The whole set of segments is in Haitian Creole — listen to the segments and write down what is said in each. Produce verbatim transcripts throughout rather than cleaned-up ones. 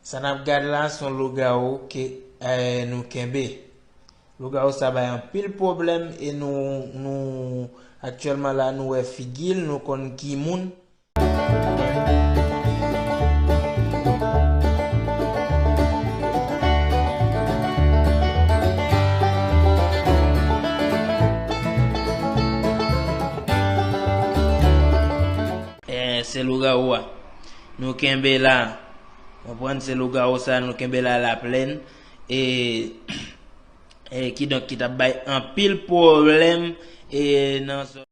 Sa n ap gad la se yon lougawou ke eh, nou kenbe. Lougawou sa bay anpil pwoblèm e nou, nou aktyèlman la nou wè figi l, nou konn ki moun. Eh, se lougawou a. Nou kenbe la. Konprann se lougawou sa nou kenbe la laplèn. E, e kidonk ki t ap bay anpil pwoblèm e nan zòn.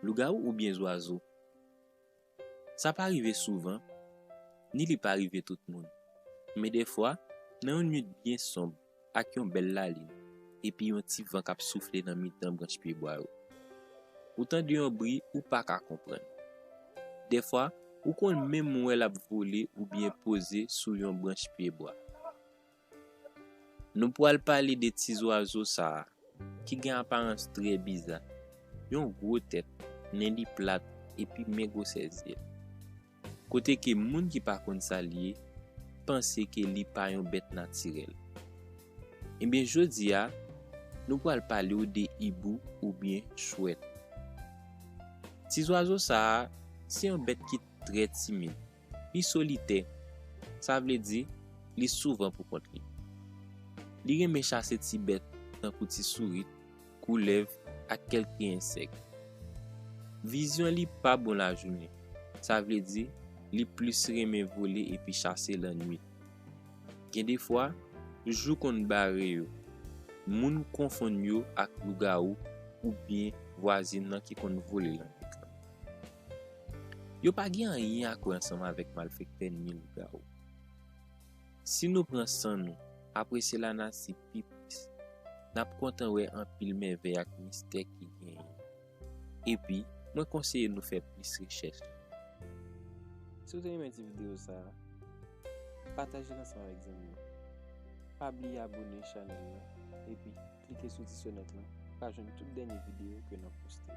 Lougawou oubyen zwazo? Sa pa rive souvan, ni li pa rive tout moun. Men dèfwa, nan yon nuit byen sonb, ak yon bèl lalin, epi yon ti van k ap soufle nan mitan branch pyebwa yo, ou tande yon bri ou pa ka konprann. Dèfwa, ou konn menm wè l ap vole oubyen poze sou yon branch pyebwa. Nou pral pale de ti zwazo sa a, ki gen aparans trè biza, yon gwo tèt, nen li plat, epi men gwosè zye l. Kote ke moun ki pa konn sa l ye, panse ke li pa yon bèt natirèl. Ebyen, jodi a, nou pral pale w de ibou oubyen chwèt. Ti zwazo sa a, se yon bèt ki trè timid. Li solitè, sa vle di li souvan pou kont li. Li renmen chase ti bèt tankou ti sourit, koulèv ak kèlke ensèk. Vizyon li pa bon lajounen, sa vle di li plis renmen vole epi chase lannwit. Gen defwa, jou konn bare yo. Moun konfonn yo ak lougawou oubyen vwazen nan ki konn vole lannwit lan. Yo pa gen anyen a kwè ansanm avèk malfektè ni lougawou. Si nou pran san nou, apresye lanati pi plis, n ap kontan wè anpil mèvèy ak mistè ki genyen. Epi, mwen konseye nou fè plis rechèch. Si w te renmen ti videyo sa a, pataje l ansanm avèk zanmi w. Pa bliye abòne chanèl la, epi klike sou ti sonèt lan pou w ka jwenn tout dènye videyo ke n ap poste yo.